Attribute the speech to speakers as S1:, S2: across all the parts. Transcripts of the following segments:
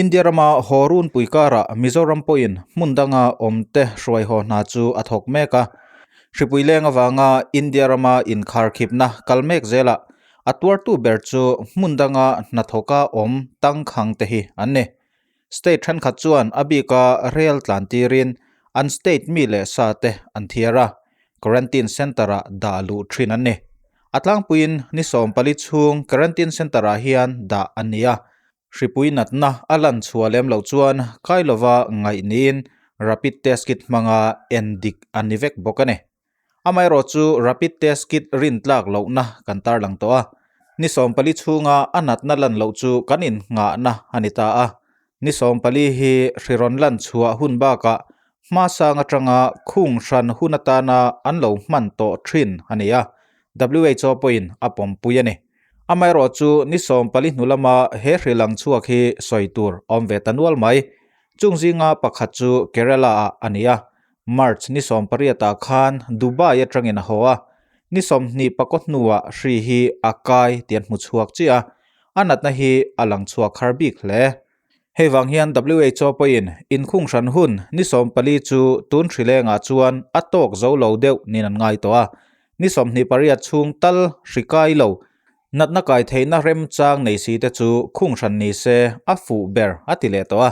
S1: India rama haw runpui karah Mizoram pawhin hmun danga awmte hruai haw hna chu a thawk mek a. Hripui leng avanga India rama inkharkhipna kal mek zelah a tuartu ber chu hmun danga hnathawka awm tangkhang te hi an ni. State thenkhat chuan a bika rel tlan tirin an state mi leh sa te an thiar a, quarantine centre-ah dah luh thin an ni. A tlangpuiin ni 14 chhung quarantine centre-ah hian dah an ni a, Hripui natna a lan chhuah lem loh chuan kai lova ngaih niin rapid test kit hmanga en dik a ni vek bawk a ni. Amaherawh chu rapid test kit rin tlak lohna kan tarlang tawh a, ni 14 chhunga a natna lan loh chu kan innghahna a ni ta a. Ni 14 hi hri rawn lan chhuah hun bakah hmasang atanga khung hran hun atana an lo hman tawh thin a ni a, WHO pawhin a pawmpui a ni. Amaherawh chu ni 14 hnu lama he hri lang chhuak hi sawi tur awm ve ta nual mai. Chung zinga pakhat chu Kerala-ah a ni a, March ni 18 ah khan Dubai atangin a haw a, ni 24 hnuah hri hi a kai tih an hmu chhuak chiah a, a natna hi a lang chhuak har bik hle. Hei vang hian WHO pawhin inkhung hran hun ni 14 chu tun hri lengah chuan a tawk zo lo deuh niin an ngai tawh a, Ni 28 chhung tal hri kai lo, natna kai theihna remchang nei si te chu khung hran ni se a fuh ber a ti leh tawh a.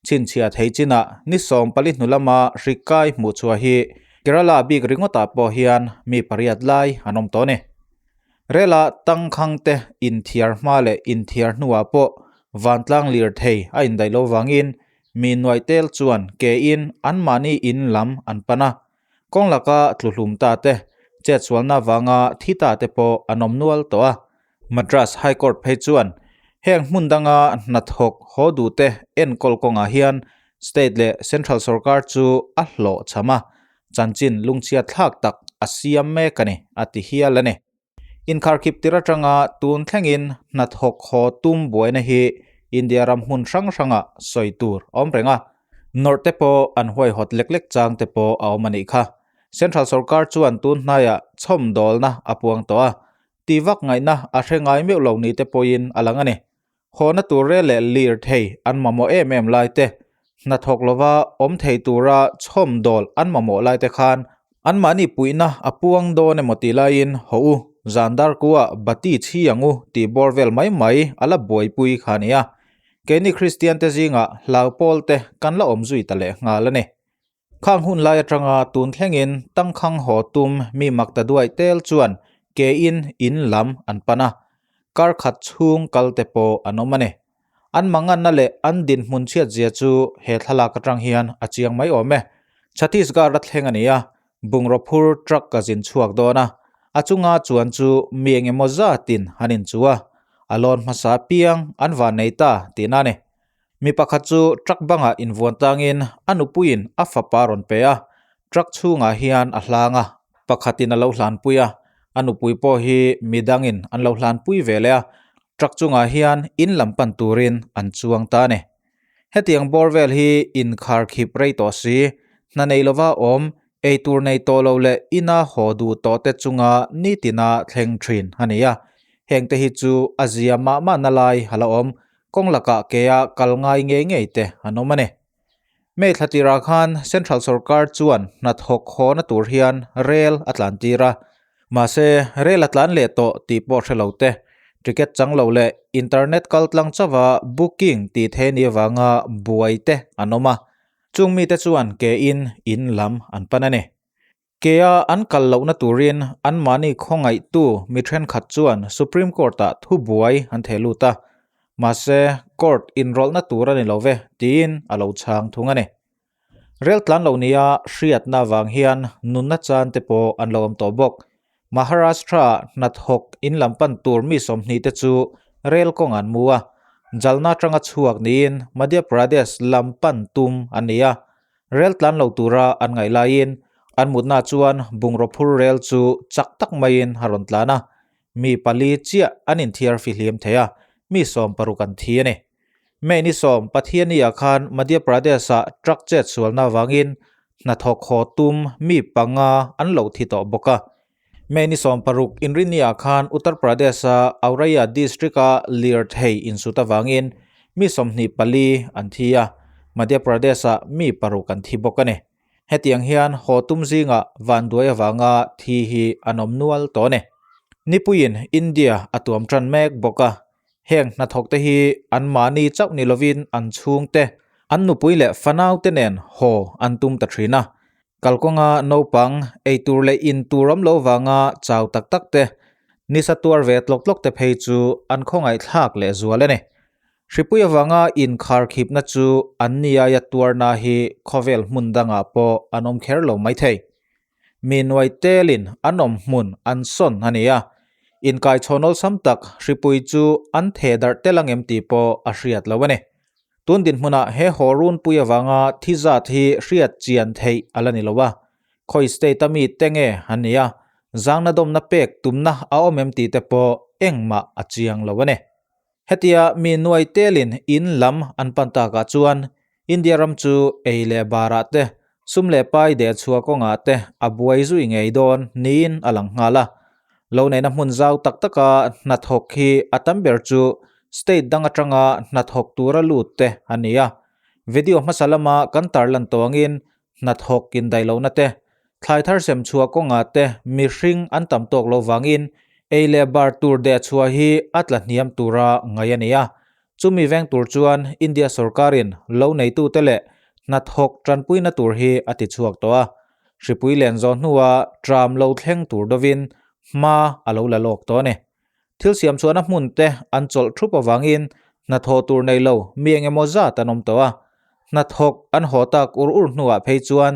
S1: Chhinchhiah thei chinah ni 14 hnu lama hri kai hmuh chhuah hi Kerala bik ringawtah pawh hian mi pariat lai an awm tawh a ni. Rela tangkhang te inthiar hma leh inthiar hnuah pawh vantlang lirthei a indaih lo vangin mi nuaih tel chuan ke in anmahni in lam an pan a. Kawng laka tluhlum ta te, chetsualna vanga thi ta te pawh an awm nual tawh a. Madras High Court phei chuan heng hmun danga hnathawk haw duh te enkawl kawngah hian state leh central sorkar chu a hlawh cham a, chanchin lungchhiat thlak tak a siam mek a ni, a ti hial a ni. Inkharkhip tir atanga tun thlengin hnathawk haw tum buaina hi India ram hmun hrang hrangah sawi tur a awm reng a. Nawrh te pawh an huaihawt lek lek chang te pawh a awm a nih kha. Central sorkar chuan tun hnaiah chhawmdawlna a puang tawh a, ti vak ngaihna a hre ngai meuh lo ni te pawhin a lang a ni. Hawna tur rel leh lir thei an mamawh em em lai te, hnathawk lova awm thei tura chhawmdawl an mamawh lai te khan anmahni puihna a puang dawn emaw tih laiin haw u, zan dar kuah bati chhi ang u tih bawr vel mai mai a la buaipui kha a ni a. Keini Kristian te zingah hlau pawl te kan la awm zui ta leh nghal a ni. Khang hun lai atanga tun thlengin tangkhang haw tum mi mak ta duai tel chuan ke in in lam an pan a, kar khat chhung kal te pawh an awm a ni. An manganna leh an dinhmun chhiat zia chu he thlalak atang hian a chiang mai awm e. Chhattisgarh a thleng a ni a, bungraw phur truck a zin chhuak dawn a, a chunga chuan chu mi engemaw zatin an inchu a, a lawn hmasa apiang an van nei ta tihna a ni. Mi pakhat chu truck bangah invuan tlangin a nupuiin a fapa a rawn pe a, truck chhungah hian a hlang a, pakhatin a lo hlanpui a, a nupui pawh hi midangin an lo hlanpui ve leh a, truck chungah hian in lam pan turin an chuang ta a ni. Hetiang bawr vel hi inkhar khip rei tawh si, hna nei lova awm, eitur nei tawh lo leh ina haw duh tawh te chunga nitina thleng thin a ni a, hengte hi chu a zia mah mahna lai a la awm, Kawng lakah kea kal ngai ngei ngei te an awm a ni. May thla tirah khan Central sorkar chuan hnathawk hawna tur hian rel a tlan tir a, mahse rel a tlan leh tawh tih pawh hre lo te, ticket chang lo leh internet kal tlang chauha booking tih theih ni avanga buai te an awm a, chung mite chuan ke in in lam an pan a ni. Kea an kal lohna turin anmahni khawngaihtu mi thenkhat chuan Supreme Court-ah thubuai an theh lut a, mahse court inrawlhna tur a ni lo ve tiin a lo chhang thung a ni. Rel tlan lo nia hriatna avang hian nunna chan te pawh an lo awm tawh bawk. Maharashtra-ah hnathawk in lam pan tur mi 20 te chu rel kawng an mu a, jalna atanga chhuak niin Madhya Pradesh lam pan tum an ni a, Rel tlan lo tura an ngaih laiin an mutna chuan bungraw phur rel chu chak tak maiin a rawn tlan a, mi pali chiah an inthiar fihlim thei a, mi 60 an thi a ni. May ni 10 Pathiani-ah khan Madhya Pradesh-ah truck chet sualna avangin hnathawk haw tum mi panga an lo thi tawh bawk a. May ni 16 Inrinni-ah khan Uttar Pradesh-a Auraiya district-a lirthei insut avangin mi 24 an thi a, Madhya Pradesh-ah mi paruk an thi bawk a ni. Hetiang hian haw tum zingah vanduai avanga thi hi an awm nual tawh a ni. Nipuiin India a tuam tan mek bawk a, heng hnathawkte hi anmahni chauh ni lovin an chhungte, an nupui leh fanaute nen haw an tum ta thin a. Kalkawnga naupang eitur leh in tur awm lo vanga chau tak tak te, nisa tuar ve tlawk tlawk te phei chu an khawngaihthlak lehzual a ni. Hripui avanga inkharkhipna chu an ni aia tuarna hi khawvel hmun dangah pawh an awm kher lo maithei. Mi nuai telin an awm hmun an sawn a ni a, inkaichhawn awlsam tak hripui chu an theh darh tel angem tih pawh a hriat lo a ni. Tun dinhmunah he haw runpui avanga thi zat hi hriat chian theih a la ni lo a, khawi state a mi te nge an ni a, zangna dawmna pek tumna a awm em tih te pawh engmah a chiang lo a ni. Hetia mi nuai telin in lam an pan takah chuan India ram chu ei leh barah te, sum leh pai deh chhuah kawngah te a buai zui ngei dawn niin a lang nghal a. Lo neihna hmun zau tak taka hnathawk hi a tam ber chu state dang atanga hnathawk tura lut te a ni a. Video hmasa lama kan tarlan tawh angin hnathawk indaih lohna te, thlai thar sem chhuah kawngah te mihring an tam tawk lo vangin ei leh bar tur deh chhuah hi a tla hniam tura ngaih a ni a. Chumi veng tur chuan India sorkarin lo neitute leh hnathawk tanpuina tur hi a ti chhuak tawh a. Hripui len zawh hnua tram lo thleng tur dovin hma a lo la lawk tawh a ni. Thil siam chhuahna hmun te an chawlh thup avangin hnathawh tur nei lo mi eng emaw zat an awm tawh a. Hnathawk an haw tak ur ur hnuah phei chuan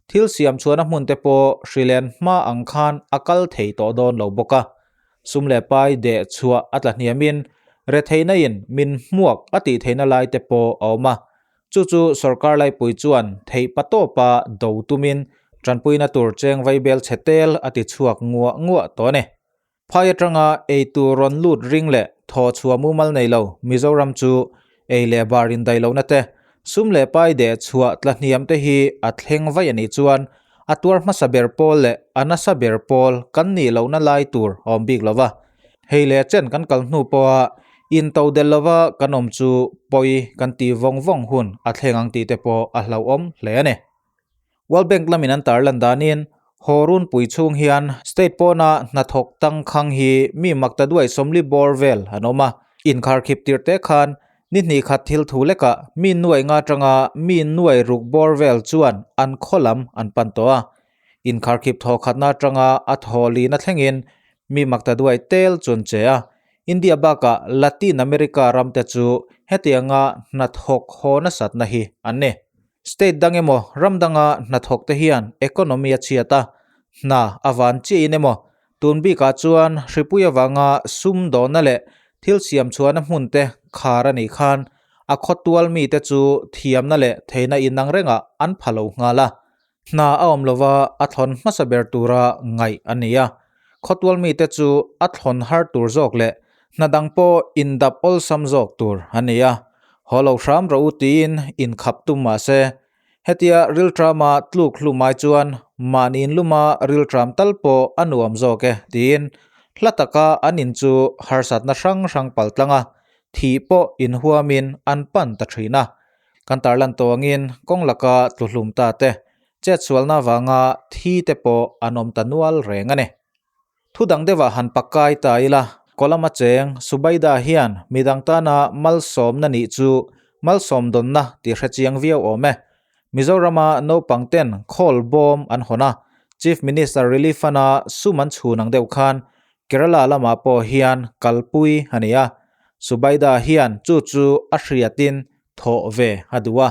S1: thil siam chhuahna hmun te pawh hrilen hma ang khan a kal thei tawh dawn lo bawk a. Sum leh pai deh chhuah a tla hniamin retheihna in min hmuak a tih theihna lai te pawh a awm a. Chu chu sorkar laipui chuan theih pa tawpa do tumin tanpuina tur cheng vaibel chhe tel a ti chhuak nguah nguah tawh a ni. Phai atanga eitur rawn lut ring leh thaw chhuah mumal nei lo Mizoram chu ei leh bar indaih lohna te, sum leh pai deh chhuah tla hniam te hi a thleng vaih a nih chuan a tuar hmasa ber pawl leh a nasa ber pawl kan nih lohna lai tur a awm bik lo va. Hei leh chen kan kal hnu pawha into del lova kan awm chu pawi kan tih vawng vawng hun a thleng ang tih te pawh a hlauhawm hle a ni. World Bank lamin an tarlan danin haw runpui chhung hian state pawna hnathawk tangkhang hi mi makta duai 40 bawr vel an awm a. Inkharkhip tirh te khan ni hnih khat thil thu lekah mi nuai nga atanga mi nuai ruk bawr vel chuan an khaw lam an pan tawh a. Inkharkhip thaw khatna atanga a thaw lina thlengin mi makta duai tel chu an che a. India bakah Latin America ramte chu hetianga hnathawk haw nasatna hi an ni. State dang emaw ram danga hnathawk te hian economy a chhiat a, hna a van chiahin emaw tun bikah chuan hripui avanga sum dawhna leh thil siam chhuahna hmun te khar a nih khan a khawtual mite chu thiamna leh theihna inang rengah an pha lo nghal a. Hna a awm lova a thlawn hmasa ber tura ngaih a ni a, khawtual mite chu a thlawn har tur zawk leh hna dang pawh indap awlsam zawk tur a ni a, haw lo hram rawh u tiin inkhap tum mah se, hetia rilṭama tluk hlum ai chuan mahni inluma rilṭam tal pawh a nuam zawk e tiin hla taka an in chu harsatna hrang hrang paltlang a, thih pawh inhuamin an pan ta ṭhin a. Kan tarlan tawh angin kawng laka tluhlum ta te, chetsualna avanga thi te pawh an awm ta nual reng a ni. Thu dang deuhah han pakai ta ila, Kolama cheng Subaida hian midang tana malsawmna nih chu malsawm dawnna tih hre chiang viau awm e. Mizorama naupang ten khawl bawm an hawn a, Chief Minister Relief Fund-a sum an chhun ang deuh khan Kerala lamah pawh hian kalpui a ni a, Subaida hian chu chu a hriatin thawh ve a duh a,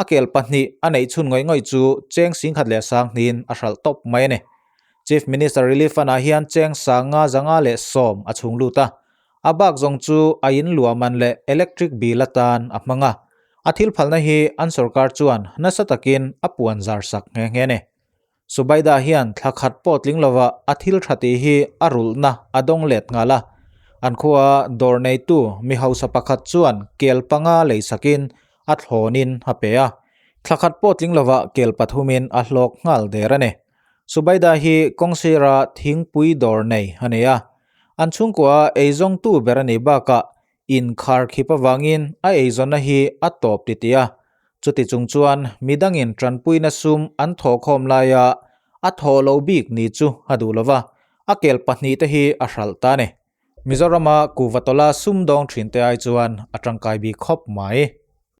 S1: a kel pahnih a neih chhun ngawih ngawih chu cheng singkhat leh sanghnihn a hralh tawp mai a ni. Chief Minister Relief Fund-ah hian cheng sanga zanga leh sawm a chhung lut a, a bak zawng chu a in luah man leh electric bill atan a hmang a, a thil phalna hi an sorkar chuan nasa takin a puan zar sak nghe nghe a ni. Subaida hian thla khat pawh tling lova a thil tha tih hi a rulhna a dawng let nghal a. An khua dawr neitu mi hausa pakhat chuan kel panga lei sakin a thlawnin a pe a. Thla khat pawh tling lova kel pathumin a hlawk nghal der a ni. Subaida hi kawngsira thingpui dawr nei a ni a. An chhungkua eizawngtu ber a nih bakah. Inkharkhip avangin a eizawnna hi a tawp titih a, chuti chung chuan midangin tanpuina sum an thawhkhawm laia a thawh lo bik ni chu a duh lova, a kel pahnihte hi a hralh ta a ni. Mizorama kuhva tawla sumdawng thinte ai chuan a tangkai bik khawp mai.